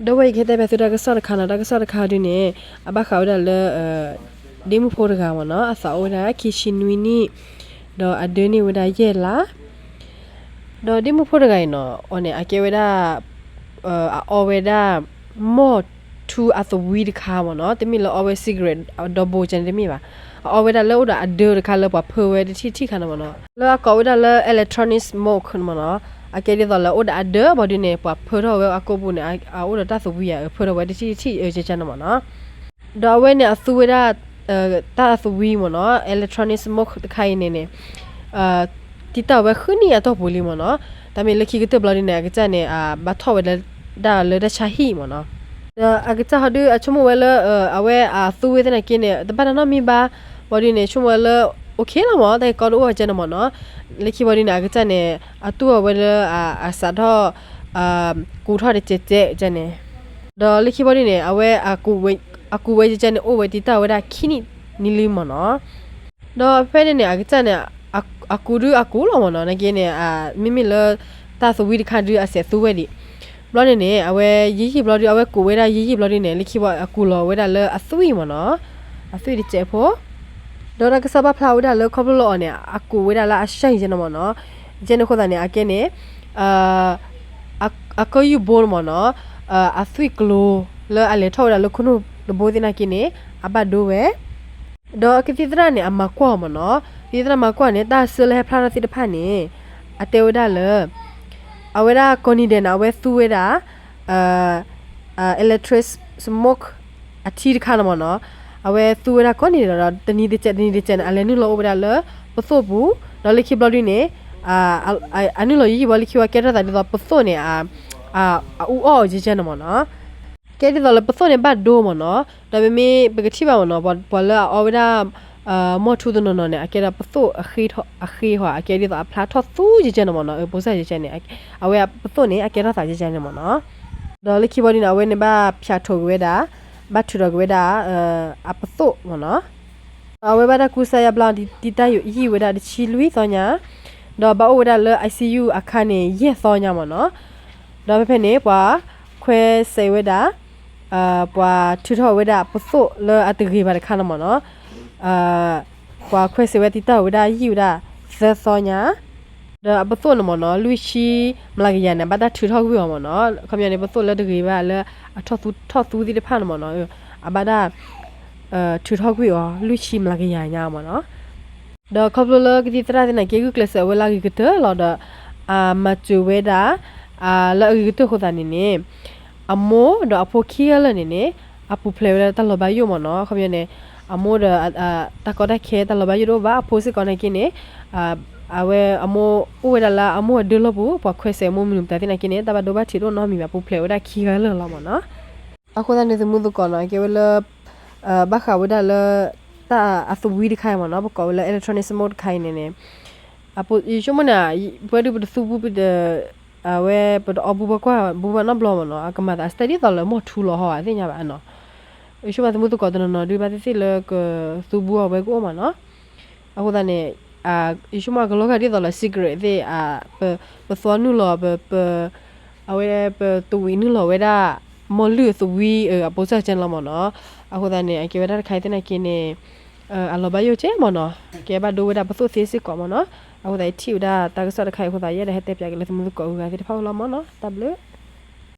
ဒီးဝဲအံၤကဟဲတဲဘၣ်သုတၢ်ကစီၣ်တခါနီၤ, တၢ်ကစီၣ်တခါဒုန့ၣ် အဘၣ်ဃးဝဲဒၣ်လၢ ဒ့မုၣ်ဖိတဂၤမ့ၢ်နီၤ, အသးအိၣ်ဝဲဒၣ်ခံဆံနွံနံၣ်, ဒီးအဒၢန့ၢ်ဝဲဒၣ်ယဲၢ်လါ ဒီးဒ့မုၣ်ဖိတဂၤအံၤနီၤ အီၤန့ၣ် အကဲဝဲဒၣ် အအီဝဲဒၣ် မီၢ်ထူအသဝံတခါမ့ၢ်နီၤ, တမ့ၢ်လၢအီဝဲ cigarette ဒီဘိကန့ၣ်တမ့ၢ်ဘၣ်, အအီဝဲဒၣ်လၢအိၣ်ဒီးအဒၢတခါလၢပှၤဖၢဝဲတထံၣ်တထံၣ်ခါန့ၣ်မ့ၢ်နီၤ, လၢအကိးဝဲဒၣ်လၢ electronic smoke န့ၣ်မ့ၢ်နီၤ, အကဲဒ်သိးလၢအိၣ်ဒီးအဒၢဘၣ်ဒုန့ၣ် ပှၤဖၢထီၣ်ဝဲအကိာ်ပူၤန့ၣ် အအိၣ်ဒီးတၢ်သဝံဧါ ဖၢထီၣ်ဝဲတထံၣ်တထံၣ် ကန့ၣ်မ့ၢ်နီၤ. ဒီးအဝဲန့ၣ်အသူဝဲဒၣ် တၢ်သဝံမ့ၢ်နီၤ, electronic smoke တခါအံၤန့ၣ်န့ၣ် တံၢ်တၢ်ဝဲဃုနံၣ်အတီၢ်ပူၤလံမ့ၢ်နီၤ, တၢ်မ့ၢ်လၢခံကတၢၢ်ဘျီဒုန့ၣ် အကစၢ်န့ၣ် ဘၣ်ထီၣ်ဝဲဒၣ်လၢတၢ်ဆါဟံၣ်မ့ၢ်နီၤ. ဒီးအကစၢ်ဟီဒုအဆိကမိၣ်ဝဲလၢ အဝဲအသူဝဲသနာ်က့န့ၣ် တဘၣ်တၢ်နီတမံၤဘၣ်, ဘျီဒုန့ၣ် ဆိကမိၣ်ဝဲလၢ okay လီၤမ့ၢ် တၢ်ကီတအိၣ်ကန့ၣ်မ့ၢ်နီၤ, လၢခံဘျီဒုန့ၣ် အကစၢ်န့ၣ် အသူအီၤဝဲလၢ အစးထီၣ် ကူးထီၣ်တကဲးကဲးကန့ၣ်, ဒီးလၢခံဘျီဒုန့ၣ် အဝဲ အကူးဝဲကန့ၣ် အိၣ်ဝဲတံၢ်တၢ်ဝဲဒၣ်ခံနံၣ်န့ၣ်လံမ့ၢ်နီၤ. ဒီးဖဲန့ၣ်န့ၣ် အကစၢ်န့ၣ် အကူးဒုအကူးလီၤမ့ၢ်နီၤ, နာ်က့န့ၣ် မ့မ့ၢ်လၢ တၢ်သဝံတခါဒုအစဲးသူဝဲဒံး, ဘျီန့ၣ်န့ၣ် အဝဲယံာ်ယံာ်ဘျီဒု အဝဲကူးဝဲဒၣ်ယံာ်ယံာ်ဘျီဒုန့ၣ် လၢခံဘျီအကူးလီၤဝဲဒၣ်လၢအသွံၣ်မ့ၢ်နီၤ, အသွံၣ်တစဲးဖိ ဒီးတၢ်ကစီၣ်ပာ်ဖျါဝဲဒၣ်လၢခီဖျိလၢအီၤန့ၣ် အကူးဝဲဒၣ်လၢအဆၢအံၤကန့ၣ်မ့ၢ်နီၤ, ကန့ၣ်အဃိသတးန့ၣ် အကဲန့ၣ် အကယုၢ်ဘိန့ၣ်မ့ၢ်နီၤ, အသွံၣ်ကျိၤလၢအလဲၤထီၣ်ဝဲဒၣ်လၢခိၣ်နူာ်တဘိသနာ်က့န့ၣ် အဘၣ်ဒိဝဲ, ဒီးကသံၣ်သရၣ်န့ၣ် အမၤကွၢ်အီၤမ့ၢ်နီၤ, ကသံၣ်သရၣ်မၤကွၢ်န့ၣ် တၢ်ဆၢလၢဟဲဖျါထီၣ်သ့ၣ်တဖၣ်န့ၣ် အတဲဝဲဒၣ်လၢ အဝဲဒၣ်ကိးနံၤဒဲးန့ၣ် အဝဲသူဝဲဒၣ် electric smoke အထံတခါန့ၣ်မ့ၢ်နီၤ, အဝဲသူဝဲဒၣ်ကိးနံၤဒဲးဒီး တနံၤတစဲး တနံၤတစဲးန့ၣ် အလဲၤနုာ်လီၤအိၣ်ဝဲဒၣ်လၢပသိၣ်ပူၤ, ဒီးလၢခံဘျီဒုန့ၣ် အနုာ်လီၤယံာ်ယံာ်ဘျီလၢခံဝဲကဲထီၣ်သးဒ်သိးပသိၣ်န့ၣ် အအူအီၣ်အီၤကန့ၣ်မ့ၢ်နီၤ, ကဲဒ်သိးလၢပသိၣ်န့ၣ်ဘၣ်ဒိမ့ၢ်နီၤ, ဒီးမ့မ့ၢ်ပကထံၣ်ဘၣ်မ့ၢ်နီၤ, ပှၤလၢအအီဝဲဒၣ် မီၢ်ထူတနီၤနီၤန့ၣ် အကဲဒီးပသိၣ်အဃ့အဃီ အကဲဒ်သိးအဖျါထီၣ်သူကန့ၣ်မ့ၢ်နီၤ, ပိစၢ်ကန့ၣ် အဝဲပသိၣ်န့ၣ် အကဲထီၣ်သးကန့ၣ်မ့ၢ်နီၤ, ဒီးလၢခံဘျီဒုန့ၣ် အဝဲန့ၣ်ဘၣ်ဖၠးထိးက့ၤဝဲဒၣ်, ဘၣ်ထုးထီၣ်က့ၤဝဲဒၣ် အပသိၣ်မ့ၢ်နီၤ, ဒီးအဝဲဘၣ်တၢ်ကူစါယါဘျါ တံာ်တာ်ယံာ်ဝဲဒၣ်တဆံလွံၢ်သီညါ, ဒီးဘၣ်အိၣ်ဝဲဒၣ်လၢ ICU အခါန့ၣ် ယဲၢ်သီညါမ့ၢ်နီၤ, ဒီးဖဲဖဲန့ၣ် ပှၤခွဲးစဲးဝဲဒၣ်, ပှၤထုးထီၣ်ဝဲဒၣ်ပသိၣ်လၢအတဂ့ၤဘၣ်တခါန့ၣ်မ့ၢ်နီၤ, ပှၤခွဲးစဲးဝဲတံာ်တာ်ဝဲဒၣ်ယံာ်ဝဲဒၣ်သၢသီညါ, ဒီးအပသိၣ်န့ၣ်မ့ၢ်နီၤ လွံၢ်ဆံမျးကယၤန့ၣ် အဘၣ်တၢ်ထုးထီၣ်ကွံာ်အီၤမ့ၢ်နီၤ, ခီပညီန့ၣ် ပသိၣ်လၢတဂ့ၤဘၣ်လၢအထီၣ်သူထီၣ်သူသ့ၣ်တဖၣ်န့ၣ်မ့ၢ်နီၤ, အဘၣ်ဒၣ် ထုးထီၣ်ကွံာ်အီၤ လွံၢ်ဆံမျးကယၤညါမ့ၢ်နီၤ, ဒီးခီဖျိလၢကသံၣ်သရၣ်သ့ၣ်နာ်က့ ဂုာ်ကျဲးစၢးဝဲလၢအဂ့ၤကတၢၢ်လီၤဒီး အမၤစၢၤဝဲဒၣ် လၢအဂ့ၤကတၢၢ်အဃိသတးန့ၣ်န့ၣ် အမိၢ်ဒီးအဖိခံဂၤလၢာ်န့ၣ်န့ၣ် အပူၤဖျဲးဝဲဒၣ်တၢ်လီၤဘၣ်ယိၣ်မ့ၢ်နီၤ, ခီပညီန့ၣ် အမိၢ်ဒီး တၢ်ကီတၢ်ခဲတၢ်လီၤဘၣ်ယိၣ်တအိၣ်ဘၣ်, အဖိစ့ၢ်ကီးနာ်က့န့ၣ် အဝဲအမိၢ်အိၣ်ဝဲဒၣ်လၢအမိၢ်အဒၢလီၢ်ပူၤ, ပှၤခွဲးစဲးမိၢ်မနုၤမတၤသ့ၣ်နာ်က့န့ၣ် တၢ်ဘၣ်ဒိဘၣ်ထံးတအိၣ်နီတမံၤဘၣ်, ပူၤဖျဲးဝဲဒၣ်ခံဂၤလၢာ်လီၤမ့ၢ်နီၤ. အဃိသတးန့ၣ် သုးမုၢ်သကိးနီၤ ကဲဝဲလၢ ဘၣ်ဃးဝဲဒၣ်လၢ တၢ်အသဝံတခါအံၤမ့ၢ်နီၤ, ပကိးဝဲလၢ electronic smoke တခါအံၤန့ၣ်န့ၣ် ယဆိကမိၣ်န့ၣ် ပဝဲဒၣ်ပတသူဘူးပတ အဝဲပတအီဘူးပကွၢ်ဘူးဘၣ်နီတဘျီမ့ၢ်နီၤ, အကမၤသးစတဲဒ်သိးလၢမီၢ်ထူလီၤဟီ အသ့ၣ်ညါဘၣ်နီၤ. ယဆိကမိၣ်သုးမုၢ်သကိးတနီၤနီၤဒုး ဘၣ်သ့ၣ်သ့ၣ်လၢကသူဘူးအဝဲကအိၣ်မ့ၢ်နီၤ. အဃိသတးန့ၣ် ယဆိကမိၣ်အကလီၤဂာ်ဒ်သိးလၢ cigarette သ့ၣ် ပသွီနုာ်လီၤ ပ အဝဲပသဝံးနုာ်လီၤဝဲဒၣ် မီၢ်လုၢ်အသဝံအပိစၢ်ကဲန့ၣ်လီၤမ့ၢ်နီၤ. အဃိသတးန့ၣ် အကဲဝဲဒၣ်တခါအံၤသ့ၣ်နာ်က့န့ၣ် အလီၤဘၣ်ယိၣ်ကဲမ့ၢ်နီၤ, ကဲဘၣ်ဒိဝဲဒၣ်ပသိၣ်သ့စ့ၢ်ကီးမ့ၢ်နီၤ. အဃိသတးယထံၣ်ဝဲဒၣ်တၢ်ကစီၣ်တခါအံၤအဃိသတး ယအဲၣ်ဒိးဟဲတဲပၠးက့ၤလၢသုးမုၢ်သကိးအဂၤသ့ၣ်တဖၣ်အအိၣ်လီၤမ့ၢ်နီၤ. တၢ်ဘျုး